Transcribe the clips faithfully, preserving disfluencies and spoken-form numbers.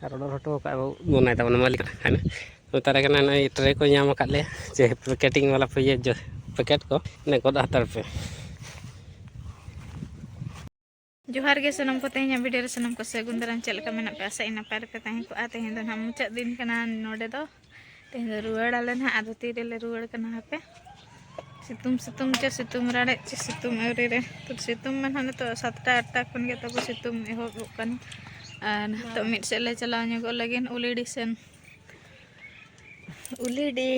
ᱟᱨ order ᱦᱚᱴᱚ ᱠᱟᱜ ᱵᱚᱱᱟᱭ ᱛᱟᱵᱚᱱᱟ ᱢᱟᱹᱞᱤᱠ ᱠᱟᱱᱟ᱾ ᱢᱮᱛᱟᱭ ᱠᱟᱱᱟ ᱱᱚᱜᱼᱚᱭ ᱴᱨᱮ ᱠᱚ ᱧᱟᱢ ᱟᱠᱟᱫ ᱞᱮᱭᱟ, ᱡᱮ ᱯᱮᱠᱮᱴᱤᱝ ᱵᱟᱞᱟ ᱯᱮ, ᱤᱭᱟᱹ ᱡᱚ-, ᱯᱮᱠᱮᱴ ᱠᱚ ᱤᱱᱟᱹ ᱜᱚᱫ ᱦᱟᱛᱟᱲ ᱯᱮ᱾ ᱡᱚᱦᱟᱨ ᱜᱮ ᱥᱟᱱᱟᱢ ᱠᱚ, ᱛᱮᱦᱮᱧᱟᱜ ᱵᱷᱤᱰᱤᱭᱳ ᱨᱮ ᱥᱟᱱᱟᱢ ᱠᱚ ᱥᱟᱹᱜᱩᱱ ᱫᱟᱨᱟᱢ᱾ ᱪᱮᱫ ᱞᱮᱠᱟ ᱢᱮᱱᱟᱜ ᱯᱮᱭᱟ? ᱟᱥᱟᱭᱟᱹᱧ ᱱᱟᱯᱟᱭ ᱨᱮᱯᱮ ᱛᱟᱦᱮᱸ ᱠᱚᱜᱼᱟ᱾ ᱛᱮᱦᱮᱧ ᱫᱚ ᱱᱟᱦᱟᱜ ᱢᱩᱪᱟᱹᱫ ᱫᱤᱱ ᱠᱟᱱᱟ ᱱᱚᱰᱮ ᱫᱚ᱾ ᱛᱮᱦᱮᱧ ᱫᱚ ᱨᱩᱣᱟᱹᱲ ᱟᱞᱮ ᱱᱟᱦᱟᱜ, ᱟᱫᱚ ᱛᱤᱨᱮᱞᱮ ᱨᱩᱣᱟᱹᱲ ᱠᱟᱱᱟ ᱦᱟᱯᱮ᱾ ᱥᱤᱛᱩᱝ ᱥᱤᱛᱩᱝ ᱪᱮ ᱥᱤᱛᱩᱝ ᱨᱟᱲᱮᱡ ᱪᱮ ᱥᱤᱛᱩᱝ ᱟᱹᱣᱨᱤ ᱨᱮ, ᱛᱚ ᱥᱤᱛᱩᱝ ᱢᱟ ᱱᱟᱦᱟᱜ ᱱᱤᱛᱚᱜ ᱥᱟᱛᱴᱟ ᱟᱴᱴᱟ ᱠᱷᱚᱱ ᱜᱮ ᱛᱟᱵᱚ ᱥᱤᱛᱩᱝ ᱮᱦᱚᱵᱚᱜ ᱠᱟᱱᱟ᱾ ᱟᱨ ᱱᱤᱛᱚᱜ ᱢᱤᱫ ᱥᱮᱫ ᱞᱮ ᱪᱟᱞᱟᱣ ᱧᱚᱜᱚᱜ ᱞᱟᱹᱜᱤᱫ ᱩᱞᱤᱰᱤ ᱥᱮᱱ, ᱩᱞᱤᱰᱤ,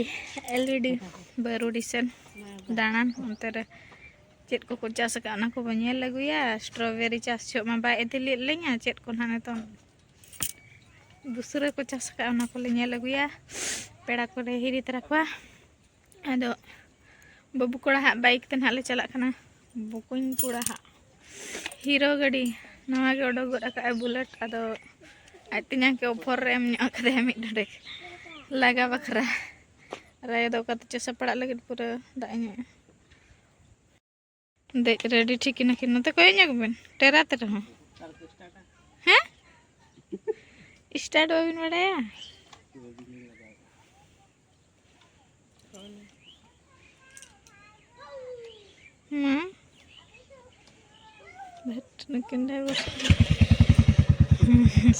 ᱮᱞᱤᱰᱤ, ᱵᱟᱹᱨᱩᱰᱤ ᱥᱮᱱ ᱫᱟᱬᱟᱱ᱾ ᱚᱱᱛᱮ ᱨᱮ ᱪᱮᱫ ᱠᱚᱠᱚ ᱪᱟᱥ ᱟᱠᱟᱫ ᱚᱱᱟ ᱠᱚᱵᱚ ᱧᱮᱞ ᱟᱹᱜᱩᱭᱟ᱾ ᱥᱴᱨᱚᱵᱮᱨᱤ ᱪᱟᱥ ᱡᱚᱦᱚᱜ ᱢᱟ ᱵᱟᱭ ᱤᱫᱤ ᱞᱮᱫ ᱞᱤᱧᱟ, ᱪᱮᱫ ᱠᱚ ᱱᱟᱦᱟᱜ ᱱᱤᱛᱚᱝ ᱵᱩᱥᱨᱟᱹ ᱠᱚ ᱪᱟᱥ ᱟᱠᱟᱫ ᱚᱱᱟ ᱠᱚᱞᱮ ᱧᱮᱞ ᱟᱹᱜᱩᱭᱟ᱾ ᱯᱮᱲᱟ ᱠᱚᱞᱮ ᱦᱤᱨᱤ ᱛᱚᱨᱟ ᱠᱚᱣᱟ᱾ ᱟᱫᱚ ᱵᱟᱹᱵᱩ ᱠᱚᱲᱟ ᱦᱟᱸᱜ ᱵᱟᱭᱤᱠ ᱛᱮ ᱱᱟᱦᱟᱜ ᱞᱮ ᱪᱟᱞᱟᱜ ᱠᱟᱱᱟ᱾ ᱵᱚᱠᱚᱧ ᱠᱚᱲᱟ ᱦᱟᱸᱜ ᱦᱤᱨᱳ ᱜᱟᱹᱰᱤ ᱱᱟᱣᱟ ᱜᱮ ᱚᱰᱚᱠ ᱜᱚᱫ ᱟᱠᱟᱫᱼᱟᱭ, ᱵᱩᱞᱮᱴ᱾ ᱟᱫᱚ ᱟᱡ ᱛᱮᱧᱟᱝ ᱠᱮ ᱚᱯᱷᱚᱨ ᱨᱮ ᱮᱢ ᱧᱚᱜ ᱠᱟᱫᱮᱭᱟ ᱢᱤᱫ ᱰᱚᱸᱰᱮᱠ ᱞᱟᱜᱟ ᱵᱟᱠᱷᱨᱟ᱾ ᱟᱨ ᱟᱭᱳ ᱫᱚ ᱚᱠᱟᱛᱮ ᱪᱚ ᱥᱟᱯᱲᱟᱜ ᱞᱟᱹᱜᱤᱫ ᱯᱩᱨᱟᱹ ᱫᱟᱜ ᱮ ᱧᱩᱭᱮᱫᱼᱟ᱾ ᱫᱮᱡ ᱨᱮᱰᱤ ᱴᱷᱤᱠ ᱮᱱᱟ ᱠᱤᱱ᱾ ᱱᱚᱛᱮ ᱠᱚᱭᱚᱜ ᱧᱚᱜ ᱵᱤᱱ, ᱴᱮᱨᱟ ᱛᱮ ᱨᱮᱦᱚᱸ᱾ ᱦᱮᱸ? ᱥᱴᱟᱨᱴ ᱵᱟᱵᱤᱱ ᱵᱟᱲᱟᱭᱟ? ᱢᱟ᱾ ᱵᱷᱮᱴ ᱱᱩᱠᱤᱱ ᱰᱟᱭᱵᱷᱟᱨ᱾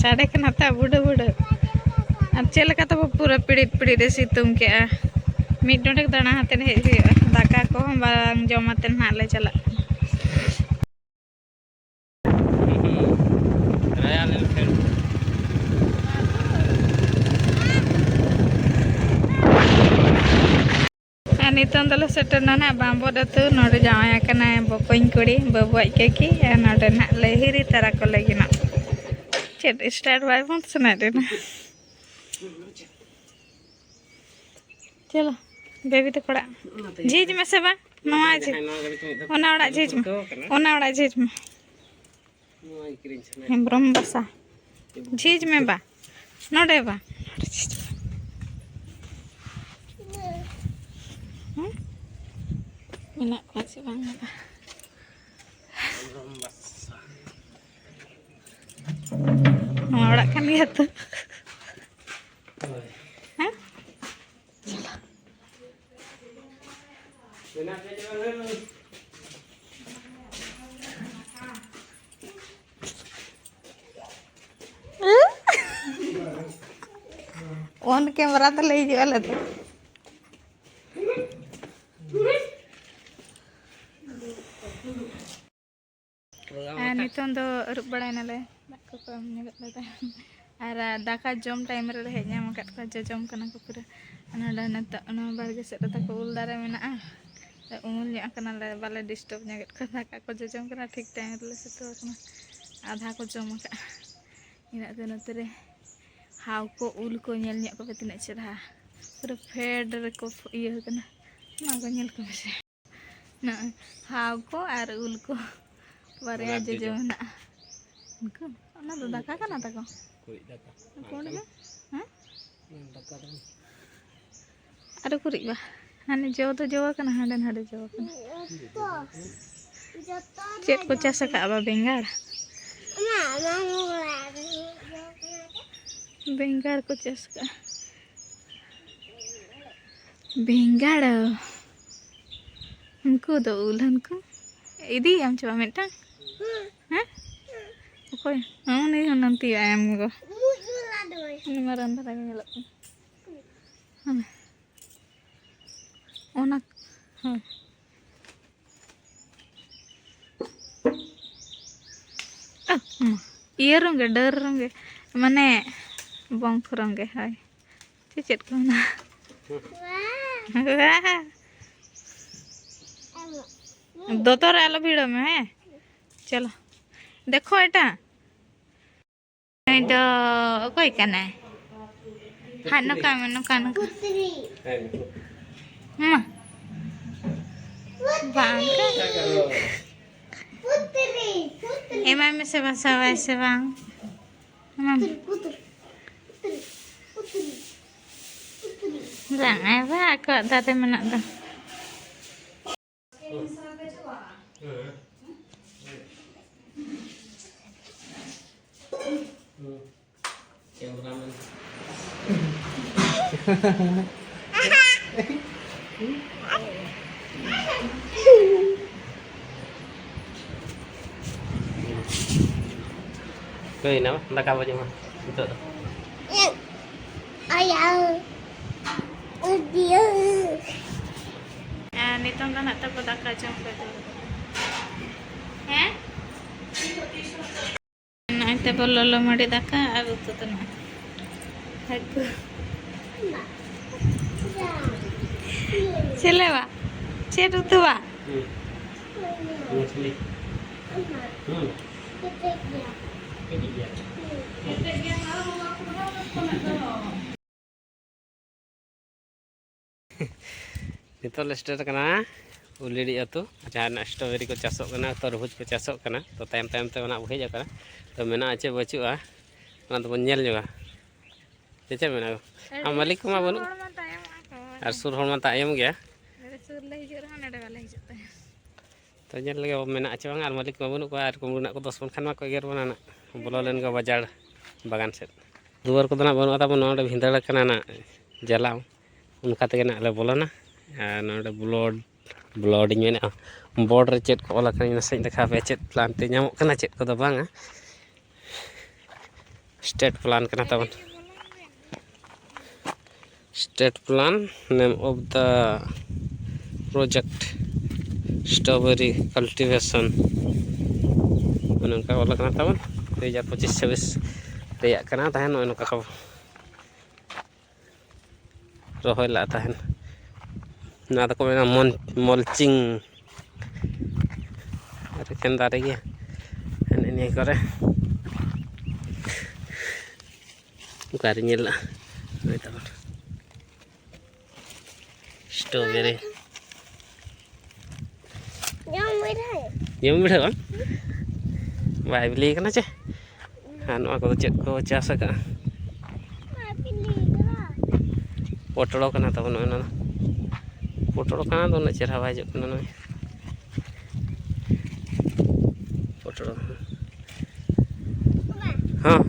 ᱥᱟᱰᱮ ᱠᱟᱱᱟ ᱛᱟ ᱵᱩᱰᱟᱹ ᱵᱩᱰᱟᱹ᱾ ᱟᱨ ᱪᱮᱫ ᱞᱮᱠᱟ ᱛᱟᱵᱚ ᱯᱩᱨᱟᱹ ᱯᱤᱲᱤᱛ ᱯᱤᱲᱤᱛ ᱮ ᱥᱤᱛᱩᱝ ᱠᱮᱜᱼᱟ᱾ ᱢᱤᱫ ᱰᱚᱸᱰᱮᱠ ᱫᱟᱬᱟ ᱦᱟᱛᱮ ᱦᱮᱡ ᱦᱩᱭᱩᱜᱼᱟ᱾ ᱫᱟᱠᱟ ᱠᱚᱦᱚᱸ ᱵᱟᱝ ᱡᱚᱢ ᱟᱛᱮ ᱱᱟᱦᱟᱜ ᱞᱮ ᱪᱟᱞᱟᱜ ᱠᱟᱱᱟ᱾ ᱟᱨ ᱱᱤᱛᱚᱝ ᱫᱚᱞᱮ ᱥᱮᱴᱮᱨ ᱮᱱᱟ ᱱᱟᱦᱟᱜ ᱵᱟᱢᱵᱚᱫ ᱟᱹᱛᱩ᱾ ᱱᱚᱰᱮ ᱡᱟᱶᱟᱭ ᱟᱠᱟᱱᱟᱭ ᱵᱚᱠᱚᱧ ᱠᱩᱲᱤ, ᱵᱟᱹᱵᱩ ᱟᱡ ᱠᱟᱹᱠᱤ, ᱟᱨ ᱱᱚᱰᱮ ᱱᱟᱦᱟᱜ ᱞᱮ ᱦᱤᱨᱤ ᱛᱟᱨᱟ ᱠᱚ ᱞᱟᱹᱜᱤᱫ ᱱᱟᱜ᱾ ᱪᱮᱫ ᱥᱴᱟᱨᱴ ᱵᱟᱭ ᱯᱷᱳᱱ ᱥᱟᱱᱟᱭᱮᱫ ᱞᱮᱱᱟ᱾ ᱪᱚᱞᱚ, ᱵᱮᱵᱤ ᱛᱟᱠᱚ ᱚᱲᱟᱜ ᱡᱷᱤᱡ ᱢᱮᱥᱮ ᱵᱟ, ᱱᱚᱣᱟ ᱡᱷᱤᱡ, ᱚᱱᱟ ᱚᱲᱟᱜ ᱡᱷᱤᱡ ᱢᱮ, ᱚᱱᱟ ᱚᱲᱟᱜ ᱡᱷᱤᱡ ᱢᱮ᱾ ᱦᱮᱢᱵᱨᱚᱢ ᱵᱟᱥᱟ ᱡᱷᱤᱡ ᱢᱮ ᱵᱟ, ᱱᱚᱰᱮ ᱵᱟ, ᱱᱚᱰᱮ ᱡᱷᱤᱡ ᱢᱮ᱾ ᱦᱮᱸ? ᱢᱮᱱᱟᱜ ᱠᱚᱣᱟ ᱪᱮ ᱵᱟᱝ ᱵᱟ? ᱱᱚᱣᱟ ᱚᱲᱟᱜ ᱠᱟᱱ ᱜᱮᱭᱟ ᱛᱚ᱾ ᱦᱮᱸ? On camera ᱛᱮᱞᱮ ᱦᱤᱡᱩᱜᱼᱟ ᱟᱞᱮ ᱫᱚ᱾ ᱟᱨ ᱱᱤᱛᱚᱝ ᱫᱚ ᱟᱹᱨᱩᱵ ᱵᱟᱲᱟᱭᱱᱟᱞᱮ, ᱫᱟᱜ ᱠᱚᱠᱚ ᱮᱢ ᱧᱚᱜᱚᱫ ᱞᱮ ᱛᱟᱦᱮᱸᱫ᱾ ᱟᱨ ᱫᱟᱠᱟ ᱡᱚᱢ time ᱨᱮᱞᱮ ᱦᱮᱡ ᱧᱟᱢ ᱟᱠᱟᱫ ᱠᱚᱣᱟ, ᱡᱚᱡᱚᱢ ᱠᱟᱱᱟ ᱠᱚ ᱯᱩᱨᱟᱹ᱾ ᱟᱨ ᱱᱚᱰᱮ ᱱᱤᱛᱚᱜ ᱱᱚᱣᱟ ᱵᱟᱲᱜᱮ ᱥᱮᱫ ᱨᱮ ᱛᱟᱠᱚ ᱩᱞ ᱫᱟᱨᱮ ᱢᱮᱱᱟᱜᱼᱟ, ᱩᱢᱩᱞ ᱧᱚᱜ ᱠᱟᱱᱟᱞᱮ, ᱵᱟᱞᱮ disturb ᱧᱚᱜᱮᱫ ᱠᱚᱣᱟ᱾ ᱫᱟᱠᱟ ᱠᱚ ᱡᱚᱡᱚᱢ ᱠᱟᱱᱟ, ᱴᱷᱤᱠ time ᱨᱮᱞᱮ ᱥᱮᱴᱮᱨ ᱟᱠᱟᱱᱟ, ᱟᱫᱷᱟ ᱠᱚ ᱡᱚᱢ ᱟᱠᱟᱫᱼᱟ᱾ ᱤᱱᱟᱹᱜ ᱛᱮ ᱱᱚᱛᱮ ᱨᱮ ᱦᱟᱣ ᱠᱚ, ᱩᱞ ᱠᱚ ᱧᱮᱞ ᱧᱚᱜ ᱠᱚᱯᱮ ᱛᱤᱱᱟᱹᱜ ᱪᱮᱨᱦᱟ, ᱯᱩᱨᱟᱹ ᱯᱷᱮᱰ ᱨᱮᱠᱚ ᱤᱭᱟᱹ ᱟᱠᱟᱱᱟ᱾ ᱚᱱᱟ ᱠᱚ ᱧᱮᱞ ᱠᱚᱢᱮ ᱥᱮ᱾ ᱱᱚᱜᱼᱚᱭ ᱦᱟᱣ ᱠᱚ ᱟᱨ ᱩᱞ ᱠᱚ ᱵᱟᱨᱭᱟ ᱵᱟᱱᱟᱨ ᱡᱚᱡᱚ ᱡᱚᱡᱚ᱾ ᱢᱮᱱᱟᱜᱼᱟ᱾ ᱩᱱᱠᱩ ᱚᱱᱟ ᱫᱚ ᱫᱟᱠᱟ ᱠᱟᱱᱟ ᱛᱟᱠᱚ? ᱠᱩᱲᱤᱫ ᱫᱟᱠᱟ᱾ ᱯᱩᱸᱰ ᱜᱮ? ᱦᱮᱸ? ᱫᱟᱠᱟ ᱫᱚ᱾ ᱟᱨᱚ ᱠᱚ ᱨᱤᱫ ᱵᱟ᱾ ᱦᱟᱱᱮ ᱡᱚ ᱫᱚ ᱡᱚ ᱟᱠᱟᱱᱟ, ᱦᱟᱸᱰᱮ ᱱᱟᱰᱮ ᱡᱚ ᱟᱠᱟᱱᱟ᱾ ᱪᱮᱫ ᱠᱚ ᱪᱟᱥ ᱟᱠᱟᱫᱼᱟ ᱵᱟ? ᱵᱮᱸᱜᱟᱲ? ᱵᱮᱸᱜᱟᱲ ᱠᱚ ᱪᱟᱥ ᱟᱠᱟᱫᱼᱟ᱾ ᱵᱮᱸᱜᱟᱲ᱾ ᱩᱱᱠᱩ ᱫᱚ ᱩᱞ ᱦᱟᱹᱱᱠᱩ᱾ ᱤᱫᱤᱭᱟᱢ ᱪᱮ ᱵᱟᱝ ᱢᱤᱫᱴᱟᱝ? ᱦᱮᱸ? ᱚᱠᱚᱭ? ᱩᱱᱤ ᱦᱚᱸ ᱱᱚᱱᱛᱮ ᱟᱭᱟᱢ ᱜᱚ᱾ ᱩᱱᱤ ᱢᱟᱨᱟᱝ ᱫᱷᱟᱨᱟ ᱜᱮ ᱧᱮᱞᱚᱜ ᱠᱟᱱᱟ᱾ ᱦᱟᱱᱮ᱾ ᱚᱱᱟ, ᱦᱳᱭ᱾ ᱟᱦ, ᱢᱟ᱾ ᱤᱭᱟᱹ ᱨᱚᱝᱜᱮ, ᱰᱟᱹᱨ ᱨᱚᱝᱜᱮ, ᱢᱟᱱᱮ ᱵᱚᱝᱠ ᱨᱚᱝᱜᱮ, ᱦᱳᱭ᱾ ᱪᱮ ᱪᱮᱫ ᱠᱚ ᱢᱮᱱᱟ? ᱫᱚᱛᱚ ᱨᱮ ᱟᱞᱚ ᱵᱷᱤᱲᱚᱜ ᱢᱮ, ᱦᱮᱸ? ᱪᱚᱞᱚ᱾ ᱫᱮᱠᱷᱚ ᱮᱴᱟ᱾ ᱱᱩᱭ ᱫᱚ ᱚᱠᱚᱭ ᱠᱟᱱᱟᱭ? ᱦᱟᱸᱜ ᱱᱚᱝᱠᱟ ᱢᱮ, ᱱᱚᱝᱠᱟ, ᱱᱚᱝᱠᱟ᱾ ᱢᱟ᱾ ᱵᱟᱝ᱾ ᱮᱢᱟᱭ ᱢᱮᱥᱮ, ᱵᱟᱥᱟᱣᱟᱭ ᱥᱮ ᱵᱟᱝ? ᱮᱢᱟᱢ᱾ ᱵᱟᱝ, ᱟᱭ ᱵᱟ, ᱟᱠᱚᱣᱟᱜ ᱫᱟᱨᱮ ᱢᱮᱱᱟᱜ ᱫᱚ᱾ Cameraman. ᱦᱩᱭᱱᱟ, ᱫᱟᱠᱟ ᱵᱚ ᱡᱚᱢᱟ ᱱᱤᱛᱚᱜ ᱫᱚ᱾ ᱟᱨ ᱱᱤᱛᱚᱝ ᱫᱚ ᱱᱟᱜ ᱛᱟᱵᱚ ᱫᱟᱠᱟ ᱡᱚᱢ ᱠᱚ ᱫᱩᱲᱩᱵ ᱠᱟᱱᱟ᱾ ᱦᱮᱸ? ᱱᱚᱜᱼᱚᱭ ᱛᱟᱵᱚ ᱞᱚᱞᱚ ᱢᱟᱹᱰᱤ ᱫᱟᱠᱟ ᱟᱨ ᱩᱛᱩ ᱫᱚ ᱱᱚᱜᱼᱚᱭ ᱦᱟᱹᱠᱩ᱾ ᱪᱮᱞᱮ ᱵᱟ? ᱪᱮᱫ ᱩᱛᱩ ᱵᱟ? ᱦᱩᱸ᱾ ᱢᱟᱪᱷᱞᱤ᱾ ᱦᱩᱸ᱾ ᱠᱟᱹᱴᱤᱡ ᱜᱮᱭᱟ᱾ ᱱᱤᱛᱚᱜ ᱞᱮ ᱥᱮᱴᱮᱨ ᱠᱟᱱᱟ ᱩᱞᱤᱰᱤ ᱟᱹᱛᱩ, ᱡᱟᱦᱟᱸ ᱨᱮᱱᱟᱜ ᱥᱴᱨᱚᱵᱮᱨᱤ ᱠᱚ ᱪᱟᱥᱚᱜ ᱠᱟᱱᱟ, ᱛᱚᱨᱵᱩᱡᱽ ᱠᱚ ᱪᱟᱥᱚᱜ ᱠᱟᱱᱟ᱾ ᱛᱚ ᱛᱟᱭᱚᱢ ᱛᱟᱭᱚᱢ ᱛᱮ ᱚᱱᱟ ᱵᱚ ᱦᱮᱡ ᱟᱠᱟᱱᱟ᱾ ᱛᱚ ᱢᱮᱱᱟᱜᱼᱟ ᱪᱮ ᱵᱟᱹᱪᱩᱜᱼᱟ, ᱚᱱᱟ ᱫᱚᱵᱚᱱ ᱧᱮᱞ ᱧᱚᱜᱟ᱾ ᱪᱮᱫ ᱪᱮᱫ ᱢᱮᱱᱟᱜᱼᱟ? ᱟᱨ ᱢᱟᱹᱞᱤᱠ ᱠᱚᱢᱟ ᱵᱟᱹᱱᱩᱜ᱾ ᱦᱚᱲ ᱢᱟ ᱛᱟᱭᱚᱢᱚᱜ ᱟᱠᱚ᱾ ᱟᱨ ᱥᱩᱨ ᱦᱚᱲ ᱢᱟ ᱛᱟᱭᱚᱢ ᱜᱮᱭᱟ᱾ ᱱᱚᱰᱮ ᱥᱩᱨ ᱞᱮ ᱦᱤᱡᱩᱜ ᱨᱮᱦᱚᱸ ᱱᱚᱰᱮ ᱵᱟᱞᱮ ᱦᱤᱡᱩᱜ ᱛᱟᱭᱟ᱾ ᱛᱚ ᱧᱮᱞ ᱞᱮᱜᱮ ᱢᱮᱱᱟᱜᱼᱟ ᱪᱮ ᱵᱟᱝ, ᱟᱨ ᱢᱟᱹᱞᱤᱠ ᱢᱟ ᱵᱟᱹᱱᱩᱜ ᱠᱚᱣᱟ, ᱟᱨ ᱠᱩᱢᱵᱽᱲᱩ ᱨᱮᱱᱟᱜ ᱠᱚ ᱫᱚᱥ ᱵᱟᱝᱠᱷᱟᱱ ᱢᱟᱠᱚ ᱮᱜᱮᱨ ᱵᱚᱱᱟ ᱱᱟᱜ, ᱵᱚᱞᱚ ᱞᱮᱱ ᱜᱮ ᱵᱟᱡᱟᱨ ᱵᱟᱜᱟᱱ ᱥᱮᱫ᱾ ᱫᱩᱣᱟᱹᱨ ᱠᱚᱫᱚ ᱱᱟᱜ ᱵᱟᱹᱱᱩᱜᱼᱟ ᱛᱟᱵᱚᱱ, ᱱᱚᱰᱮ ᱵᱷᱤᱸᱫᱟᱹᱲ ᱠᱟᱱᱟ ᱱᱟᱜ ᱡᱟᱞᱟᱢ, ᱚᱱᱠᱟ ᱛᱮᱜᱮ ᱱᱟᱜ ᱞᱮ ᱵᱚᱞᱚᱱᱟ᱾ ᱟᱨ ᱱᱚᱰᱮ ᱵᱞᱚᱰ, ᱵᱞᱚᱰ ᱤᱧ ᱢᱮᱱᱮᱫᱼᱟ, ᱵᱳᱨᱰ ᱨᱮ ᱪᱮᱫ ᱠᱚ ᱚᱞ ᱟᱠᱟᱱᱟ, ᱱᱟᱥᱮᱧ ᱫᱮᱠᱷᱟᱣ ᱟᱯᱮᱭᱟ, ᱪᱮᱫ ᱯᱞᱟᱱ ᱛᱮ ᱧᱟᱢᱚᱜ ᱠᱟᱱᱟ, ᱪᱮᱫ ᱠᱚᱫᱚ ᱵᱟᱝᱟ᱾ ᱥᱴᱮᱴ ᱯᱞᱟᱱ ᱠᱟᱱᱟ ᱛᱟᱵᱚᱱ᱾ State plan, name of the project strawberry cultivation, ᱚᱱᱮ ᱚᱱᱠᱟ ᱚᱞ ᱟᱠᱟᱱᱟ ᱛᱟᱵᱚᱱ᱾ ᱫᱩ ᱦᱟᱡᱟᱨ ᱯᱚᱸᱪᱤᱥ ᱪᱷᱟᱵᱵᱤᱥ ᱨᱮᱭᱟᱜ ᱠᱟᱱᱟ ᱛᱟᱦᱮᱸᱱ, ᱱᱚᱜᱼᱚᱭ ᱱᱚᱝᱠᱟ ᱠᱚ ᱨᱚᱦᱚᱭ ᱞᱟᱜ ᱛᱟᱦᱮᱸᱱ᱾ ᱱᱚᱣᱟ ᱫᱚᱠᱚ ᱢᱮᱱᱟ ᱢᱚᱞ-, mulching᱾ ᱟᱨ ᱮᱠᱮᱱ ᱫᱟᱨᱮ ᱜᱮ ᱦᱟᱱᱮ ᱱᱤᱭᱟᱹ ᱠᱚᱨᱮ᱾ ᱚᱠᱟᱨᱮ ᱧᱮᱞᱚᱜᱼᱟ? ᱱᱚᱜᱼᱚᱭ ᱛᱟᱵᱚᱱ strawberry᱾ ᱡᱚᱢ ᱵᱤᱰᱷᱟᱹᱣ᱾ ᱡᱚᱢ ᱵᱤᱰᱷᱟᱹᱣ ᱵᱟᱝ? ᱵᱟᱭ ᱵᱤᱞᱤ ᱠᱟᱱᱟ ᱪᱮ? ᱟᱨ ᱱᱚᱣᱟ ᱠᱚᱫᱚ ᱪᱮᱫ ᱠᱚ ᱪᱟᱥ ᱟᱠᱟᱫᱼᱟ? ᱵᱟᱭ ᱵᱤᱞᱤ ᱠᱟᱱᱟ᱾ ᱯᱚᱴᱲᱚ ᱠᱟᱱᱟ ᱛᱟᱵᱚᱱ ᱱᱚᱜᱼᱚᱭ ᱱᱚᱣᱟ ᱫᱚ᱾ ᱯᱚᱴᱲᱚ ᱠᱟᱱᱟ ᱫᱚ ᱩᱱᱟᱹᱜ ᱪᱮᱦᱨᱟ ᱵᱟᱭ ᱦᱤᱡᱩᱜ ᱠᱟᱱᱟ ᱱᱚᱜᱼᱚᱭ᱾ ᱯᱚᱴᱲᱚ᱾ ᱦᱚᱸ,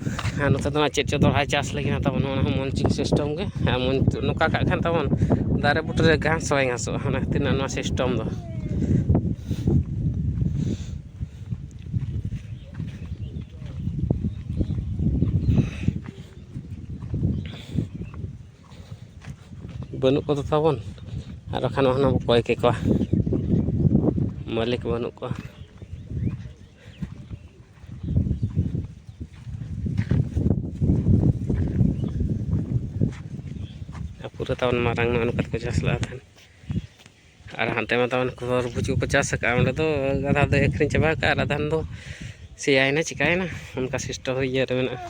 ᱟᱨ ᱱᱚᱛᱮ ᱫᱚ ᱦᱟᱸᱜ ᱪᱮᱫ ᱪᱚ ᱫᱚᱦᱲᱟᱭ ᱪᱟᱥ ᱞᱟᱹᱜᱤᱫ ᱦᱟᱸᱜ ᱛᱟᱵᱚᱱ, ᱚᱱᱟ ᱦᱚᱸ mulching system ᱜᱮ᱾ ᱟᱨ ᱢᱚᱧ-, ᱱᱚᱝᱠᱟ ᱠᱟᱜ ᱠᱷᱟᱱ ᱛᱟᱵᱚᱱ ᱫᱟᱨᱮ ᱵᱩᱴᱟᱹ ᱨᱮ ᱜᱷᱟᱥ ᱦᱚᱸ ᱵᱟᱭ ᱜᱷᱟᱥᱚᱜᱼᱟ, ᱚᱱᱟ ᱠᱷᱟᱹᱛᱤᱨ ᱱᱚᱣᱟ system ᱫᱚ᱾ ᱵᱟᱹᱱᱩᱜ ᱠᱚᱫᱚ ᱛᱟᱵᱚᱱ, ᱟᱨ ᱵᱟᱠᱷᱟᱱ ᱚᱱᱟ ᱵᱚ ᱠᱚᱭ ᱠᱮᱠᱚᱣᱟ, ᱢᱟᱹᱞᱤᱠ ᱵᱟᱹᱱᱩᱜ ᱠᱚᱣᱟ᱾ ᱟᱨ ᱯᱩᱨᱟᱹ ᱛᱟᱵᱚᱱ ᱢᱟᱨᱟᱝ ᱱᱚᱜᱼᱚ ᱱᱚᱝᱠᱟ ᱛᱮᱠᱚ ᱪᱟᱥ ᱞᱟᱜᱼᱟ ᱛᱟᱦᱮᱱ᱾ ᱟᱨ ᱦᱟᱱᱛᱮ ᱢᱟ ᱛᱟᱵᱚᱱ ᱛᱚᱨᱵᱩᱡᱽ ᱠᱚᱠᱚ ᱪᱟᱥ ᱟᱠᱟᱫᱼᱟ, ᱚᱸᱰᱮ ᱫᱚ ᱟᱫᱷᱟ ᱫᱚ ᱟᱹᱠᱷᱨᱤᱧ ᱪᱟᱵᱟ ᱟᱠᱟᱫᱼᱟ ᱟᱨ ᱟᱫᱷᱟᱱ ᱫᱚ ᱥᱮᱭᱟᱭᱮᱱᱟ, ᱪᱤᱠᱟᱭᱮᱱᱟ, ᱚᱱᱠᱟ system ᱤᱭᱟᱹ ᱨᱮ ᱢᱮᱱᱟᱜᱼᱟ᱾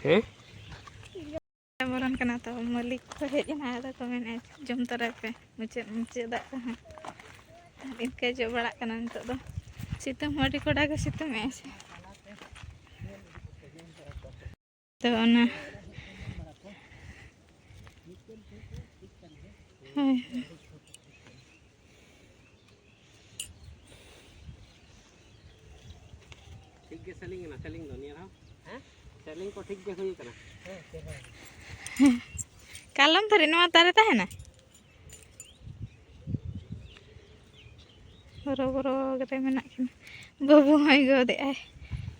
ᱦᱮᱸ? ᱵᱚᱞᱚᱱ ᱠᱟᱱᱟ ᱛᱚ, ᱢᱟᱹᱞᱤᱠ ᱠᱚ ᱦᱮᱡ ᱮᱱᱟ, ᱟᱫᱚ ᱠᱚ ᱢᱮᱱᱮᱫᱼᱟ, "ᱡᱚᱢ ᱛᱚᱨᱟᱭ ᱯᱮ ᱢᱩᱪᱟᱹᱫ, ᱢᱩᱪᱟᱹᱫᱟᱜ ᱠᱚ ᱦᱟᱸᱜ᱾" ᱟᱨ ᱤᱱᱠᱟᱹ ᱡᱚ ᱵᱟᱲᱟᱜ ᱠᱟᱱᱟ ᱱᱤᱛᱚᱜ ᱫᱚ᱾ ᱥᱤᱛᱩᱝ ᱦᱚᱸ ᱟᱹᱰᱤ ᱠᱚᱰᱟ ᱜᱮ ᱥᱤᱛᱩᱝ ᱮᱜᱼᱟᱭ ᱥᱮ᱾ ᱛᱚ ᱚᱱᱟ, ᱦᱳᱭ, ᱦᱳᱭ᱾ ᱴᱷᱤᱠ ᱜᱮ selling ᱮᱱᱟ, selling ᱫᱚ ᱱᱤᱭᱟᱹ ᱫᱷᱟᱣ᱾ ᱦᱮᱸ? Selling ᱠᱚ ᱴᱷᱤᱠ ᱜᱮ ᱦᱩᱭ ᱟᱠᱟᱱᱟ᱾ ᱠᱟᱞᱚᱢ ᱫᱷᱟᱹᱨᱤᱡ ᱱᱚᱣᱟ ᱫᱟᱨᱮ ᱛᱟᱦᱮᱱᱟ? ᱦᱚᱨᱚ ᱵᱚᱨᱚ ᱠᱟᱛᱮ ᱢᱮᱱᱟᱜ ᱠᱤᱱᱟ᱾ ᱵᱟᱹᱵᱩ ᱦᱚᱸᱭ ᱜᱚᱫ ᱮᱜᱼᱟᱭ᱾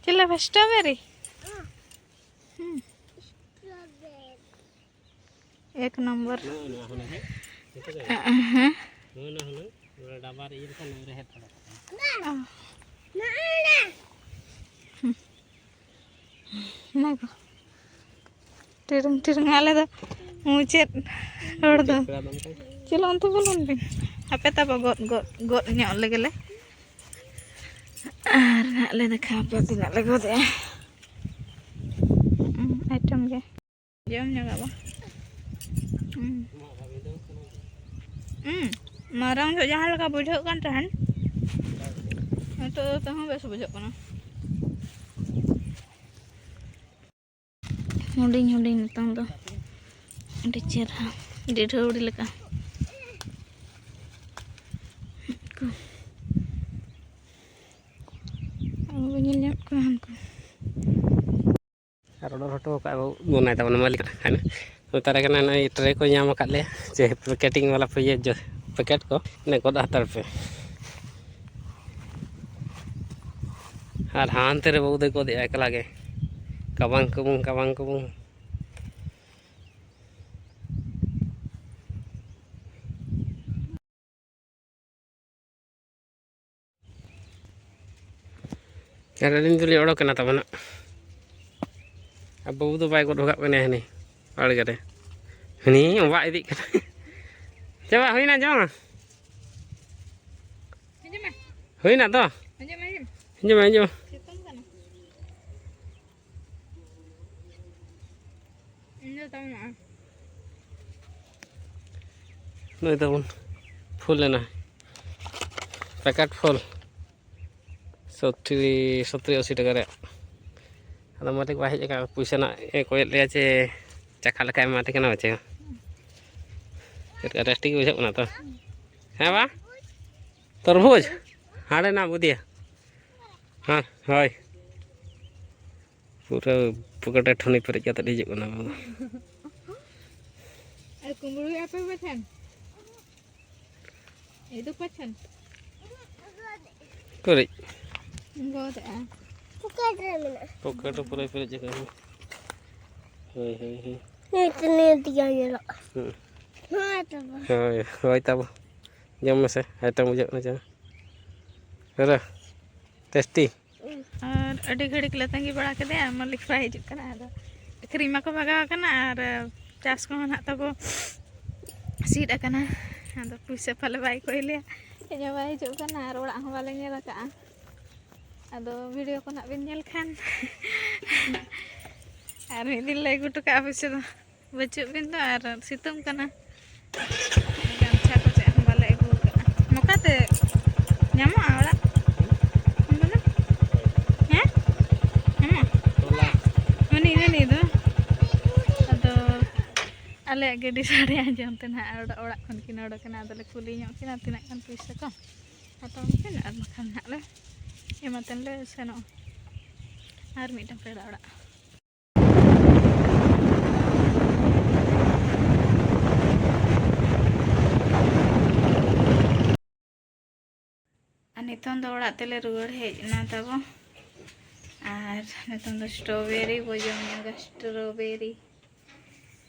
ᱪᱮᱫ ᱞᱮᱠᱟ strawberry? ᱦᱩᱸ᱾ ᱮᱠ ᱱᱚᱢᱵᱚᱨ᱾ ᱱᱚᱜᱼᱚ ᱱᱚᱣᱟ ᱦᱩᱱᱟᱹᱝ ᱦᱮᱸ? ᱱᱤᱛᱚᱜ ᱫᱚ ᱦᱮᱸ᱾ ᱱᱚᱜᱼᱚ ᱱᱚᱣᱟ ᱦᱩᱱᱟᱹᱝ ᱱᱚᱰᱮ ᱰᱟᱵᱟ ᱨᱮ ᱤᱭᱟᱹ ᱞᱮᱠᱷᱟᱱ ᱱᱚᱣᱟ ᱨᱮ ᱦᱮᱡ ᱛᱟᱵᱚᱜ ᱠᱟᱱᱟ᱾ ᱚ᱾ ᱦᱩᱸ᱾ ᱚᱱᱟ ᱠᱚ᱾ ᱴᱤᱨᱩᱝ ᱴᱤᱨᱩᱝ ᱟᱞᱮ ᱫᱚ ᱢᱩᱪᱟᱹᱫ ᱦᱚᱲ ᱫᱚ᱾ ᱪᱮᱫ ᱯᱮᱲᱟ ᱫᱚ ᱚᱱᱠᱟ? ᱪᱚᱞᱚ ᱚᱱᱛᱮ ᱵᱚᱞᱚᱱ ᱵᱤᱱ᱾ ᱟᱯᱮ ᱛᱟᱵᱚ ᱜᱚᱫ, ᱜᱚᱫ, ᱜᱚᱫ ᱧᱚᱜ ᱞᱮᱜᱮ ᱞᱮ᱾ ᱟᱨ ᱱᱟᱜ ᱞᱮ ᱫᱮᱠᱷᱟᱣ ᱟᱯᱮᱭᱟ ᱛᱤᱱᱟᱹᱜ ᱞᱮ ᱜᱚᱫᱮᱜᱼᱟ᱾ ᱦᱩᱸ, item ᱜᱮ᱾ ᱡᱚᱢ ᱧᱚᱜᱟ ᱵᱚ᱾ ᱦᱩᱸ᱾ ᱦᱩᱸ᱾ ᱢᱟᱨᱟᱝ ᱡᱚᱜ ᱡᱟᱦᱟᱸ ᱞᱮᱠᱟ ᱵᱩᱡᱷᱟᱹᱜ ᱠᱟᱱ ᱛᱟᱦᱮᱱ, ᱱᱤᱛᱚᱜ ᱫᱚ ᱛᱟᱹᱦᱩᱸ ᱵᱮᱥ ᱵᱩᱡᱷᱟᱹᱜ ᱠᱟᱱᱟ᱾ ᱦᱩᱰᱤᱧ ᱦᱩᱰᱤᱧ ᱱᱤᱛᱚᱝ ᱫᱚ ᱟᱹᱰᱤ ᱪᱮᱦᱨᱟ, ᱰᱤᱰᱷᱟᱹᱣᱲᱤ ᱞᱮᱠᱟ᱾ ᱠᱚ ᱟᱵᱚ ᱵᱚᱱ ᱧᱮᱞ ᱧᱟᱢᱮᱫ ᱠᱚᱣᱟ ᱟᱨ ᱚᱰᱟᱨ ᱦᱚᱴᱚ ᱠᱟᱜᱼᱟ ᱠᱚ ᱵᱚᱱᱟᱭ ᱛᱟᱵᱚᱱ ᱢᱟᱹᱞᱤᱠ ᱦᱟᱱᱮ ᱢᱮᱛᱟᱨᱮ ᱠᱟᱱᱟ, ᱱᱚᱜᱼᱚᱭ ᱴᱨᱮ ᱠᱚ ᱧᱟᱢ ᱟᱠᱟᱫ ᱞᱮᱭᱟ ᱡᱮ ᱯᱮᱠᱮᱴᱤᱝ ᱵᱟᱞᱟ ᱯᱮ ᱤᱭᱟᱹ ᱡᱚ-, ᱯᱮᱠᱮᱴ ᱠᱚ ᱤᱱᱟᱹ ᱜᱚᱫ ᱦᱟᱛᱟᱲ ᱯᱮ᱾ ᱟᱨ ᱦᱟᱱᱛᱮ ᱨᱮ ᱵᱟᱹᱵᱩ ᱫᱚᱭ ᱜᱚᱫᱮᱜᱼᱟ ᱮᱠᱞᱟ ᱜᱮ, ᱠᱟᱵᱟᱝ ᱠᱩᱵᱩᱝ ᱠᱟᱵᱟᱝ ᱠᱩᱵᱩᱝ᱾ ᱟᱨ ᱟᱹᱞᱤᱧ ᱫᱚᱞᱤᱧ ᱚᱰᱚᱠ ᱮᱱᱟ ᱛᱟᱵᱚᱱᱟ᱾ ᱟᱨ ᱵᱟᱹᱵᱩ ᱫᱚ ᱵᱟᱭ ᱜᱚᱫ ᱦᱚ ᱠᱟᱜ ᱠᱟᱱᱟ ᱦᱟᱹᱱᱤ ᱵᱟᱲᱜᱮ ᱨᱮ᱾ ᱦᱟᱹᱱᱤ ᱚᱵᱟᱜ ᱤᱫᱤᱜ ᱠᱟᱱᱟ᱾ ᱪᱟᱵᱟ ᱦᱩᱭᱱᱟ ᱡᱚᱢ? ᱦᱩᱭᱱᱟ ᱛᱚ? ᱟᱸᱡᱚᱢ, ᱟᱸᱡᱚᱢ᱾ ᱟᱸᱡᱚᱢ, ᱟᱸᱡᱚᱢ᱾ ᱥᱤᱛᱩᱝ ᱠᱟᱱᱟ᱾ ᱤᱧ ᱫᱚ ᱛᱟᱣ ᱢᱮᱱᱟᱜᱼᱟ᱾ ᱱᱩᱭ ᱛᱟᱵᱚᱱ ᱯᱷᱩᱞ ᱮᱱᱟ, ᱯᱮᱠᱮᱴ ᱯᱷᱩᱞ ᱥᱚᱛᱴᱤ, ᱥᱚᱛᱛᱨᱤ ᱟᱥᱤ ᱴᱟᱠᱟ ᱨᱮᱭᱟᱜ᱾ ᱟᱫᱚ ᱢᱟᱹᱞᱤᱠ ᱵᱟᱭ ᱦᱮᱡ ᱟᱠᱟᱱᱟ, ᱯᱩᱭᱥᱟᱹ ᱨᱮᱱᱟᱜ ᱮ ᱠᱚᱭᱮᱫ ᱞᱮᱭᱟ ᱪᱮ ᱪᱟᱠᱷᱟ ᱞᱮᱠᱟᱭ ᱮᱢᱟ ᱞᱮ ᱠᱟᱱᱟ ᱪᱮ᱾ ᱪᱮᱫ ᱞᱮᱠᱟ ᱴᱮᱥᱴᱤ ᱜᱮ ᱵᱩᱡᱷᱟᱹᱜ ᱠᱟᱱᱟ ᱛᱚ? ᱦᱮᱸ ᱵᱟ? ᱛᱚᱨᱵᱩᱡᱽ? ᱦᱟᱸᱰᱮ ᱱᱟ ᱵᱩᱫᱤᱭᱟ᱾ ᱦᱮᱸ, ᱦᱳᱭ᱾ ᱯᱩᱨᱟᱹ ᱯᱚᱠᱮᱴ ᱨᱮ ᱴᱷᱩᱱᱤ ᱯᱮᱨᱮᱡ ᱠᱟᱛᱮ ᱦᱤᱡᱩᱜ ᱠᱟᱱᱟ ᱵᱟᱵᱟ᱾ ᱟᱨ ᱠᱩᱢᱵᱽᱲᱩᱭᱮᱫᱼᱟ ᱯᱮ ᱯᱟᱪᱷᱮᱱ? ᱮ ᱫᱚ ᱯᱟᱪᱷᱮᱱ? ᱯᱮᱨᱮᱡ᱾ ᱜᱚᱫᱮᱜᱼᱟ᱾ ᱯᱚᱠᱮᱴ ᱨᱮ ᱢᱮᱱᱟᱜᱼᱟ᱾ ᱯᱚᱠᱮᱴ ᱨᱮ ᱯᱩᱨᱟᱹ ᱯᱮᱨᱮᱡ ᱟᱠᱟᱱᱟ᱾ ᱦᱳᱭ, ᱦᱳᱭ, ᱦᱳᱭ᱾ ᱱᱤᱛ, ᱱᱤᱛ ᱜᱮ ᱧᱮᱞᱚᱜ᱾ ᱦᱩᱸ᱾ ᱱᱚᱣᱟ ᱛᱟᱵᱚ᱾ ᱦᱳᱭ, ᱦᱳᱭ ᱛᱟᱵᱚ᱾ ᱡᱚᱢ ᱢᱮᱥᱮ, ᱟᱭᱴᱮᱢ ᱵᱩᱡᱷᱟᱹᱜ ᱠᱟᱱᱟ ᱪᱮ? ᱯᱩᱨᱟᱹ ᱴᱮᱥᱴᱤ᱾ ᱟᱨ ᱟᱹᱰᱤ ᱜᱷᱟᱹᱲᱤᱡ ᱞᱮ ᱛᱟᱺᱜᱤ ᱵᱟᱲᱟ ᱠᱮᱫᱮᱭᱟ, ᱢᱟᱹᱞᱤᱠ ᱵᱟᱭ ᱦᱤᱡᱩᱜ ᱠᱟᱱᱟ᱾ ᱟᱫᱚ ᱟᱹᱠᱷᱨᱤᱧ ᱢᱟᱠᱚ ᱵᱷᱟᱜᱟᱣ ᱟᱠᱟᱱᱟ ᱟᱨ ᱪᱟᱥ ᱠᱚᱦᱚᱸ ᱱᱟᱦᱟᱜ ᱛᱟᱵᱚ ᱥᱤᱫ ᱟᱠᱟᱱᱟ᱾ ᱟᱫᱚ ᱯᱩᱭᱥᱟᱹ ᱯᱟᱞᱮ ᱵᱟᱭ ᱠᱚᱭ ᱞᱮᱭᱟ, ᱦᱮᱡ ᱦᱚᱸ ᱵᱟᱭ ᱦᱤᱡᱩᱜ ᱠᱟᱱᱟ ᱟᱨ ᱚᱲᱟᱜ ᱦᱚᱸ ᱵᱟᱞᱮ ᱧᱮᱞ ᱟᱠᱟᱫᱼᱟ᱾ ᱟᱫᱚ ᱵᱷᱤᱰᱤᱭᱳ ᱠᱚ ᱱᱟᱦᱟᱜ ᱵᱤᱱ ᱧᱮᱞ ᱠᱷᱟᱱ ᱟᱨ ᱢᱤᱫ ᱫᱤᱱ ᱞᱮ ᱟᱹᱜᱩ ᱦᱚᱴᱚ ᱠᱟᱜᱼᱟ ᱯᱩᱭᱥᱟᱹ ᱫᱚ᱾ ᱵᱟᱹᱪᱩᱜ ᱵᱤᱱ ᱫᱚ ᱟᱨ ᱥᱤᱛᱩᱝ ᱠᱟᱱᱟ᱾ ᱜᱟᱢᱪᱷᱟ ᱠᱚ ᱪᱮᱫ ᱦᱚᱸ ᱵᱟᱞᱮ ᱟᱹᱜᱩ ᱟᱠᱟᱫᱼᱟ᱾ ᱱᱚᱝᱠᱟᱛᱮ ᱧᱟᱢᱚᱜᱼᱟ ᱚᱲᱟᱜ? ᱦᱮᱸ? ᱧᱟᱢᱚᱜᱼᱟ? ᱢᱟᱱᱮ ᱤᱱᱟᱹ ᱱᱤᱭᱟᱹ ᱫᱚ᱾ ᱟᱫᱚ ᱟᱞᱮᱭᱟᱜ ᱜᱟᱹᱰᱤ ᱥᱟᱰᱮ ᱟᱸᱡᱚᱢ ᱛᱮ ᱱᱟᱦᱟᱜ ᱚᱲᱟᱜ, ᱚᱲᱟᱜ ᱠᱷᱚᱱ ᱠᱤᱱ ᱚᱰᱚᱠᱮᱱᱟ᱾ ᱟᱫᱚᱞᱮ ᱠᱩᱞᱤ ᱧᱚᱜ ᱠᱤᱱᱟ ᱛᱤᱱᱟᱹᱜ ᱜᱟᱱ ᱯᱩᱭᱥᱟᱹ ᱠᱚ ᱦᱟᱛᱟᱣ ᱟᱹᱠᱤᱱ, ᱟᱨ ᱵᱟᱠᱷᱟᱱ ᱱᱟᱦᱟᱜ ᱞᱮ ᱮᱢᱟᱛᱮᱱ ᱞᱮ ᱥᱮᱱᱚᱜᱼᱟ ᱟᱨ ᱢᱤᱫᱴᱟᱝ ᱯᱮᱲᱟ ᱚᱲᱟᱜ᱾ ᱱᱤᱛᱚᱝ ᱫᱚ ᱚᱲᱟᱜ ᱛᱮᱞᱮ ᱨᱩᱣᱟᱹᱲ ᱦᱮᱡ ᱮᱱᱟ ᱛᱟᱵᱚ᱾ ᱟᱨ ᱱᱤᱛᱚᱝ ᱫᱚ strawberry ᱵᱚ ᱡᱚᱢ ᱧᱚᱜᱟ, strawberry᱾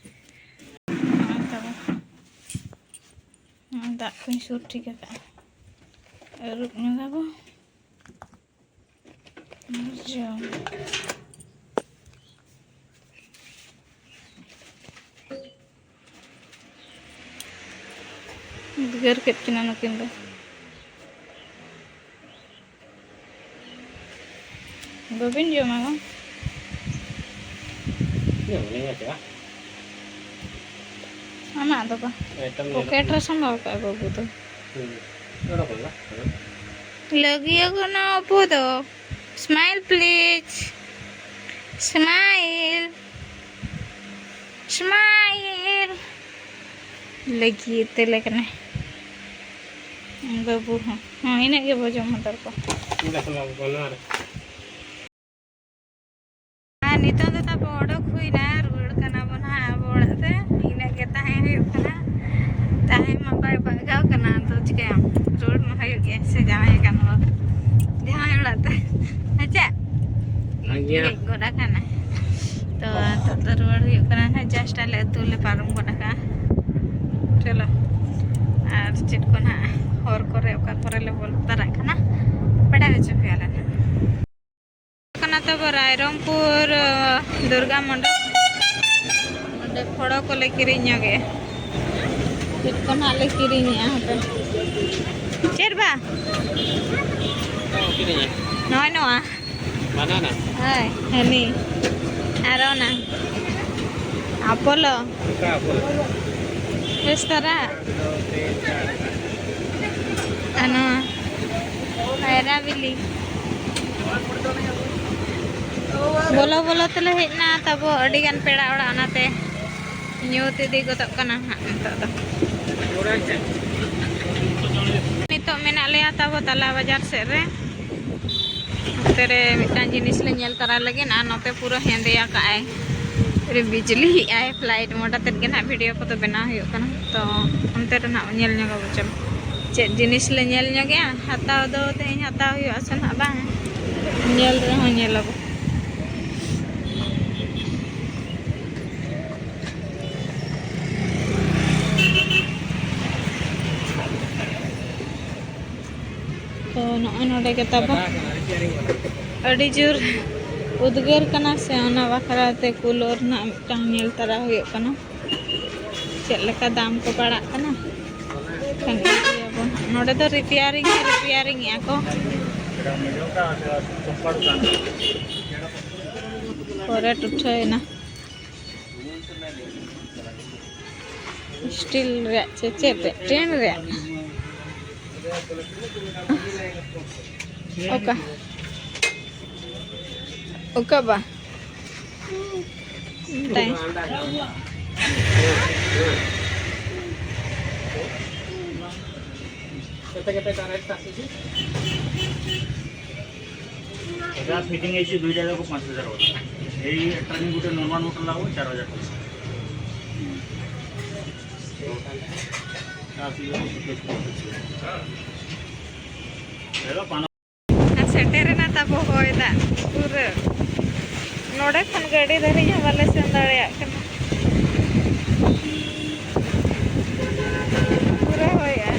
ᱱᱚᱜᱼᱚᱭ ᱛᱟᱵᱚ᱾ ᱱᱚᱜᱼᱚᱭ ᱫᱟᱜ ᱠᱚᱧ ᱥᱩᱨ ᱴᱷᱤᱠ ᱟᱠᱟᱫᱼᱟ᱾ ᱟᱹᱨᱩᱵ ᱧᱚᱜᱟᱵᱚ᱾ ᱟᱨ ᱡᱚᱢ᱾ ᱩᱫᱽᱜᱟᱹᱨ ᱠᱮᱫ ᱠᱤᱱᱟ ᱱᱩᱠᱤᱱ ᱫᱚ᱾ ᱵᱟᱹᱵᱤᱱ ᱡᱚᱢᱟ ᱵᱟᱝ? ᱡᱚᱢ ᱞᱤᱧ ᱪᱟᱞᱟᱜᱼᱟ᱾ ᱟᱢᱟᱜ ᱫᱚ ᱵᱟᱝ? ᱮᱠᱫᱚᱢ ᱯᱚᱠᱮᱴ ᱨᱮ ᱥᱟᱢᱵᱟᱣ ᱠᱟᱜᱼᱟ ᱵᱟᱹᱵᱩ ᱫᱚ᱾ ᱦᱩᱸ᱾ ᱚᱰᱚᱠ ᱞᱮᱱᱟ᱾ ᱞᱟᱹᱜᱤᱭᱟ ᱠᱟᱱᱟ ᱚᱯᱩ ᱫᱚ᱾ Smile please. Smile. Smile. ᱞᱟᱹᱜᱤᱫ ᱛᱮᱞᱮ ᱠᱟᱱᱟᱭ ᱵᱟᱹᱵᱩ ᱦᱚᱸ᱾ ᱦᱚᱸ, ᱤᱱᱟᱹᱜ ᱜᱮ ᱵᱚ ᱡᱚᱢ ᱦᱟᱛᱟᱲ ᱠᱚᱣᱟ᱾ ᱚᱸᱰᱮ ᱠᱷᱚᱱ ᱵᱟᱵᱚ ᱜᱟᱱᱚᱜᱼᱟ᱾ ᱟᱨ ᱱᱤᱛᱚᱜ ᱫᱚ ᱛᱟᱵᱚ ᱚᱰᱚᱠ ᱦᱩᱭᱱᱟ, ᱨᱩᱣᱟᱹᱲ ᱠᱟᱱᱟ ᱵᱚᱱ ᱦᱟᱸᱜ ᱟᱵᱚ ᱚᱲᱟᱜ ᱛᱮ᱾ ᱤᱱᱟᱹᱜ ᱜᱮ ᱛᱟᱦᱮᱸ ᱦᱩᱭᱩᱜ ᱠᱟᱱᱟ᱾ ᱛᱟᱦᱮᱸ ᱢᱟ ᱵᱟᱭ ᱵᱟᱜᱟᱣ ᱠᱟᱱᱟ, ᱟᱫᱚ ᱪᱤᱠᱟᱹᱭᱟᱢ, ᱨᱩᱣᱟᱹᱲ ᱢᱟ ᱦᱩᱭᱩᱜ ᱜᱮᱭᱟ ᱥᱮ ᱡᱟᱶᱟᱭ ᱠᱟᱱ ᱵᱚᱱ᱾ ᱡᱟᱶᱟᱭ ᱚᱲᱟᱜ ᱛᱮ᱾ ᱦᱮᱸ ᱪᱮ? ᱦᱮᱸ ᱜᱮᱭᱟ᱾ ᱦᱮᱡ ᱜᱚᱫ ᱟᱠᱟᱱᱟ᱾ ᱛᱚ, ᱱᱤᱛᱚᱜ ᱫᱚ ᱨᱩᱣᱟᱹᱲ ᱦᱩᱭᱩᱜ ᱠᱟᱱᱟ ᱱᱟᱦᱟᱜ, just ᱟᱞᱮ ᱟᱹᱛᱩ ᱞᱮ ᱯᱟᱨᱚᱢ ᱜᱚᱫ ᱟᱠᱟᱜᱼᱟ᱾ ᱪᱚᱞᱚ, ᱟᱨ ᱪᱮᱫ ᱠᱚ ᱱᱟᱦᱟᱜ ᱦᱚᱨ ᱠᱚᱨᱮ ᱚᱠᱟ ᱠᱚᱨᱮ ᱞᱮ ᱵᱚᱞᱚ ᱛᱟᱨᱟᱜ ᱠᱟᱱᱟ, ᱵᱟᱰᱟᱭ ᱦᱚᱪᱚ ᱯᱮᱭᱟᱞᱮ ᱱᱟᱦᱟᱜ᱾ ᱠᱟᱱᱟ ᱛᱟᱵᱚ ᱨᱟᱭᱨᱚᱝᱯᱩᱨ, ᱫᱩᱨᱜᱟ ᱢᱚᱱᱰᱚᱯ᱾ ᱚᱸᱰᱮ ᱯᱷᱚᱲᱚ ᱠᱚᱞᱮ ᱠᱤᱨᱤᱧ ᱧᱚᱜᱮᱜᱼᱟ᱾ ᱪᱮᱫ ᱠᱚ ᱱᱟᱦᱟᱜ ᱞᱮ ᱠᱤᱨᱤᱧᱮᱜᱼᱟ ᱦᱟᱯᱮ᱾ ᱪᱮᱫ ᱵᱟ? ᱱᱚᱜᱼᱚᱭ ᱱᱚᱣᱟ᱾ ᱵᱟᱱᱟᱱᱟ᱾ ᱦᱳᱭ, ᱦᱟᱹᱱᱤ᱾ ᱟᱨ ᱚᱱᱟ᱾ ᱟᱯᱳᱞᱳ᱾ ᱚᱠᱟ ᱟᱯᱳᱞᱳ? ᱵᱮᱥ ᱫᱷᱟᱨᱟ᱾ ᱟᱨ ᱱᱚᱣᱟ᱾ ᱠᱟᱭᱨᱟ ᱵᱤᱞᱤ᱾ ᱵᱚᱞᱚ ᱵᱚᱞᱚ ᱛᱮᱞᱮ ᱦᱮᱡ ᱮᱱᱟ ᱛᱟᱵᱚ ᱟᱹᱰᱤᱜᱟᱱ ᱯᱮᱲᱟ ᱚᱲᱟᱜ, ᱚᱱᱟᱛᱮ ᱧᱩᱛ ᱤᱫᱤ ᱜᱚᱫᱚᱜ ᱠᱟᱱᱟ ᱦᱟᱸᱜ ᱱᱤᱛᱚᱜ ᱫᱚ᱾ ᱱᱤᱛᱚᱜ ᱢᱮᱱᱟᱜ ᱞᱮᱭᱟ ᱛᱟᱵᱚ ᱛᱟᱞᱟ ᱵᱟᱡᱟᱨ ᱥᱮᱫ ᱨᱮ᱾ ᱱᱚᱛᱮ ᱨᱮ ᱢᱤᱫᱴᱟᱝ ᱡᱤᱱᱤᱥ ᱞᱮ ᱧᱮᱞ ᱛᱟᱨᱟ ᱞᱟᱹᱜᱤᱫ, ᱟᱨ ᱱᱚᱛᱮ ᱯᱩᱨᱟᱹ ᱦᱮᱸᱫᱮ ᱟᱠᱟᱜᱼᱟᱭ, ᱯᱩᱨᱟᱹ ᱵᱤᱡᱽᱞᱤ ᱮᱜᱼᱟᱭ, flight mode ᱟᱛᱮᱫ ᱜᱮ ᱱᱟᱦᱟᱜ video ᱠᱚᱫᱚ ᱵᱮᱱᱟᱣ ᱦᱩᱭᱩᱜ ᱠᱟᱱᱟ᱾ ᱛᱚ ᱚᱱᱛᱮ ᱨᱮ ᱱᱟᱦᱟᱜ ᱧᱮᱞ ᱧᱚᱜ ᱟᱵᱚ, ᱪᱚᱞᱚ᱾ ᱪᱮᱫ ᱡᱤᱱᱤᱥ ᱞᱮ ᱧᱮᱞ ᱧᱚᱜᱮᱜᱼᱟ? ᱦᱟᱛᱟᱣ ᱫᱚ ᱛᱮᱦᱮᱧ ᱦᱟᱛᱟᱣ ᱦᱩᱭᱩᱜᱼᱟ ᱥᱮ ᱱᱟᱦᱟᱜ ᱵᱟᱝ? ᱧᱮᱞ ᱨᱮᱦᱚᱸ ᱧᱮᱞ ᱟᱵᱚ᱾ ᱛᱚ, ᱱᱚᱜᱼᱚᱭ ᱱᱚᱰᱮ ᱜᱮ ᱛᱟᱵᱚ᱾ ᱟᱹᱰᱤ ᱡᱳᱨ ᱩᱫᱽᱜᱟᱹᱨ ᱠᱟᱱᱟ ᱥᱮ, ᱚᱱᱟ ᱵᱟᱠᱷᱨᱟ ᱛᱮ ᱠᱩᱞᱟᱨ ᱨᱮᱱᱟᱜ ᱢᱤᱫᱴᱟᱝ ᱧᱮᱞ ᱛᱟᱨᱟ ᱦᱩᱭᱩᱜ ᱠᱟᱱᱟ, ᱪᱮᱫ ᱞᱮᱠᱟ ᱫᱟᱢ ᱠᱚ ᱯᱟᱲᱟᱜ ᱠᱟᱱᱟ᱾ ᱠᱷᱟᱱ ᱤᱫᱤᱭᱟᱵᱚᱱ ᱦᱟᱸᱜ᱾ ᱱᱚᱰᱮ ᱫᱚ ᱨᱤᱯᱮᱭᱟᱨᱤᱝ ᱜᱮ ᱨᱤᱯᱮᱭᱟᱨᱤᱝ ᱮᱜᱼᱟ ᱠᱚ᱾ ᱯᱚᱨᱮ ᱴᱩᱴᱷᱟᱹᱭᱮᱱᱟ᱾ ᱥᱴᱤᱞ ᱨᱮᱭᱟᱜ ᱪᱮ ᱪᱮᱫ ᱨᱮᱭᱟᱜ? ᱴᱤᱱ ᱨᱮᱭᱟᱜ? ᱚᱠᱟ? ᱚᱠᱟ ᱵᱟ? ᱢᱮᱛᱟᱭ᱾ এটা ফিটিং এসে দুই জায়গা পাঁচ হাজার ওয়াট। এই একটা আমি গোটা নর্মাল মোটর লাগাবো চার হাজার টাকা। ᱥᱮᱴᱮᱨᱮᱱᱟ ᱛᱟᱵᱚ ᱦᱚᱭ ᱫᱟᱜ ᱯᱩᱨᱟᱹ᱾ ᱱᱚᱰᱮ ᱠᱷᱚᱱ ᱜᱟᱹᱰᱤ ᱫᱷᱟᱹᱨᱤᱡ ᱦᱚᱸ ᱵᱟᱞᱮ ᱥᱮᱱ ᱫᱟᱲᱮᱭᱟᱜ ᱠᱟᱱᱟ᱾ ᱯᱩᱨᱟᱹ ᱦᱚᱭᱮᱜᱼᱟ᱾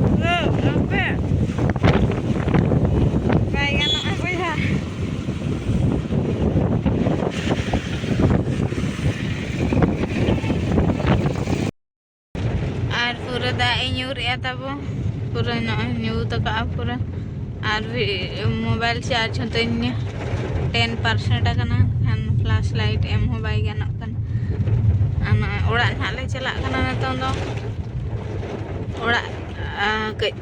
ᱯᱩᱨᱟᱹ ᱟᱯᱮ ᱵᱟᱭ ᱜᱟᱱᱚᱜᱼᱟ ᱵᱚᱭᱦᱟ᱾ ᱟᱨ ᱯᱩᱨᱟᱹ ᱫᱟᱜ ᱮ ᱧᱩᱨᱮᱜᱼᱟ ᱛᱟᱵᱚ, ᱯᱩᱨᱟᱹ ᱱᱚᱜᱼᱚᱭ ᱧᱩᱨ ᱟᱠᱟᱜᱼᱟ ᱯᱩᱨᱟᱹ᱾ ᱟᱨ ᱢᱳᱵᱟᱭᱤᱞ ᱪᱟᱨᱡᱽ ᱦᱚᱸ ᱛᱤᱧ ᱴᱮᱱ ᱯᱟᱨᱥᱮᱱᱴ ᱟᱠᱟᱱᱟ, ᱠᱷᱟᱱ ᱯᱷᱞᱟᱥ ᱞᱟᱭᱤᱴ ᱮᱢ ᱦᱚᱸ ᱵᱟᱭ ᱜᱟᱱᱚᱜ ᱠᱟᱱᱟ᱾ ᱟᱨ ᱱᱚᱜᱼᱚᱭ ᱚᱲᱟᱜ ᱱᱟᱦᱟᱜ ᱞᱮ ᱪᱟᱞᱟᱜ ᱠᱟᱱᱟ ᱱᱤᱛᱚᱝ ᱫᱚ᱾ ᱚᱲᱟᱜ, ᱟᱨ ᱠᱟᱹᱡ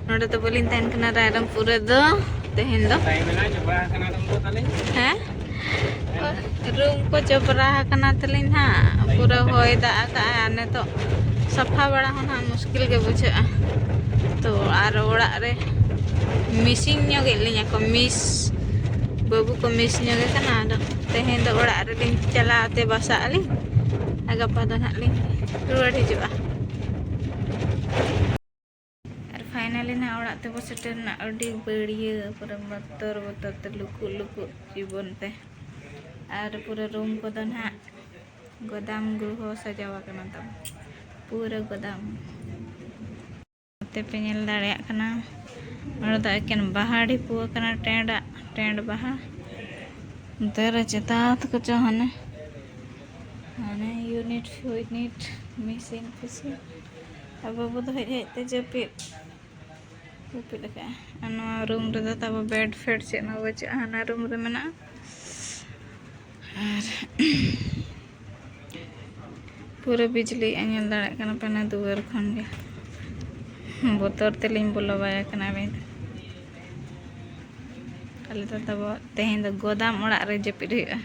ᱱᱚᱰᱮ ᱫᱚ ᱵᱟᱹᱞᱤᱧ ᱛᱟᱦᱮᱱ ᱠᱟᱱᱟ ᱨᱟᱭᱨᱚᱝᱯᱩᱨ ᱨᱮᱫᱚ ᱛᱮᱦᱮᱧ ᱫᱚ᱾ ᱦᱮᱸ? ᱨᱩᱢ ᱠᱚ ᱡᱚᱵᱽᱨᱟ ᱟᱠᱟᱱᱟ ᱛᱟᱹᱞᱤᱧ ᱦᱟᱸᱜ, ᱯᱩᱨᱟᱹ ᱦᱚᱭ ᱫᱟᱜ ᱟᱠᱟᱜᱼᱟᱭ᱾ ᱟᱨ ᱱᱤᱛᱚᱜ ᱥᱟᱯᱷᱟ ᱵᱟᱲᱟ ᱦᱚᱸ ᱱᱟᱦᱟᱜ ᱢᱩᱥᱠᱤᱞ ᱜᱮ ᱵᱩᱡᱷᱟᱹᱜᱼᱟ᱾ ᱛᱚ ᱟᱨ ᱚᱲᱟᱜ ᱨᱮ ᱢᱤᱥᱤᱝ ᱧᱚᱜᱮᱫ ᱞᱤᱧᱟ ᱠᱚ, ᱢᱤᱥ, ᱵᱟᱹᱵᱩ ᱠᱚ ᱢᱤᱥ ᱧᱚᱜᱮ ᱠᱟᱱᱟ᱾ ᱟᱫᱚ ᱛᱮᱦᱮᱧ ᱫᱚ ᱚᱲᱟᱜ ᱨᱮᱞᱤᱧ ᱪᱟᱞᱟᱣ ᱛᱮ ᱵᱟᱥᱟᱜ ᱟᱹᱞᱤᱧ, ᱟᱨ ᱜᱟᱯᱟ ᱫᱚ ᱱᱟᱦᱟᱜ ᱞᱤᱧ ᱨᱩᱣᱟᱹᱲ ᱦᱤᱡᱩᱜᱼᱟ᱾ ᱟᱨ finally ᱱᱟᱦᱟᱜ ᱚᱲᱟᱜ ᱛᱮᱵᱚ ᱥᱮᱴᱮᱨ ᱮᱱᱟ᱾ ᱟᱹᱰᱤ ᱵᱟᱹᱲᱤᱭᱟᱹ, ᱯᱩᱨᱟᱹ ᱵᱚᱛᱚᱨ ᱵᱚᱛᱚᱨ ᱛᱮ, ᱞᱩᱠᱩᱜ ᱞᱩᱠᱩᱜ ᱡᱤᱵᱚᱱ ᱛᱮ᱾ ᱟᱨ ᱯᱩᱨᱟᱹ ᱨᱩᱢ ᱠᱚᱫᱚ ᱱᱟᱦᱟᱜ ᱜᱚᱫᱟᱢ ᱜᱨᱚᱦᱚ ᱥᱟᱡᱟᱣ ᱟᱠᱟᱱᱟ ᱛᱟᱵᱚ, ᱯᱩᱨᱟᱹ ᱜᱚᱫᱟᱢ᱾ ᱱᱚᱛᱮ ᱯᱮ ᱧᱮᱞ ᱫᱟᱲᱮᱭᱟᱜ ᱠᱟᱱᱟ, ᱱᱚᱰᱮ ᱫᱚ ᱮᱠᱮᱱ ᱵᱟᱦᱟ ᱰᱷᱤᱯᱩ ᱟᱠᱟᱱᱟ, ᱴᱮᱸᱰᱟᱜ ᱴᱮᱸᱰ ᱵᱟᱦᱟ᱾ ᱱᱚᱛᱮ ᱨᱮ ᱪᱮᱛᱟᱛ ᱠᱚᱪᱚ ᱦᱟᱱᱮ, ᱦᱟᱱᱮ ᱤᱭᱩᱱᱤᱴ ᱯᱷᱤᱭᱩᱱᱤᱴ, ᱢᱮᱥᱤᱱ ᱯᱷᱤᱥᱤᱱ᱾ ᱟᱨ ᱵᱟᱹᱵᱩ ᱫᱚ ᱦᱮᱡ ᱦᱮᱡ ᱛᱮ ᱡᱟᱹᱯᱤᱫ, ᱡᱟᱹᱯᱤᱫ ᱟᱠᱟᱫᱼᱟᱭ᱾ ᱟᱨ ᱱᱚᱣᱟ ᱨᱩᱢ ᱨᱮᱫᱚ ᱛᱟᱵᱚ ᱵᱮᱰ ᱯᱷᱮᱰ ᱪᱮᱫ ᱦᱚᱸ ᱵᱟᱹᱪᱩᱜᱼᱟ, ᱦᱟᱱᱟ ᱨᱩᱢ ᱨᱮ ᱢᱮᱱᱟᱜᱼᱟ᱾ ᱟᱨ ᱯᱩᱨᱟᱹ ᱵᱤᱡᱽᱞᱤ ᱧᱮᱞ ᱫᱟᱲᱮᱭᱟᱜ ᱠᱟᱱᱟ ᱯᱮ, ᱚᱱᱟ ᱫᱩᱣᱟᱹᱨ ᱠᱷᱚᱱ ᱜᱮ᱾ ᱵᱚᱛᱚᱨ ᱛᱮᱞᱤᱧ ᱵᱚᱞᱚ ᱵᱟᱭ ᱠᱟᱱᱟ ᱟᱹᱞᱤᱧ ᱫᱚ᱾ ᱟᱞᱮ ᱫᱚ ᱛᱟᱵᱚ ᱛᱮᱦᱮᱧ ᱫᱚ ᱜᱚᱫᱟᱢ ᱚᱲᱟᱜ ᱨᱮ ᱡᱟᱹᱯᱤᱫ ᱦᱩᱭᱩᱜᱼᱟ᱾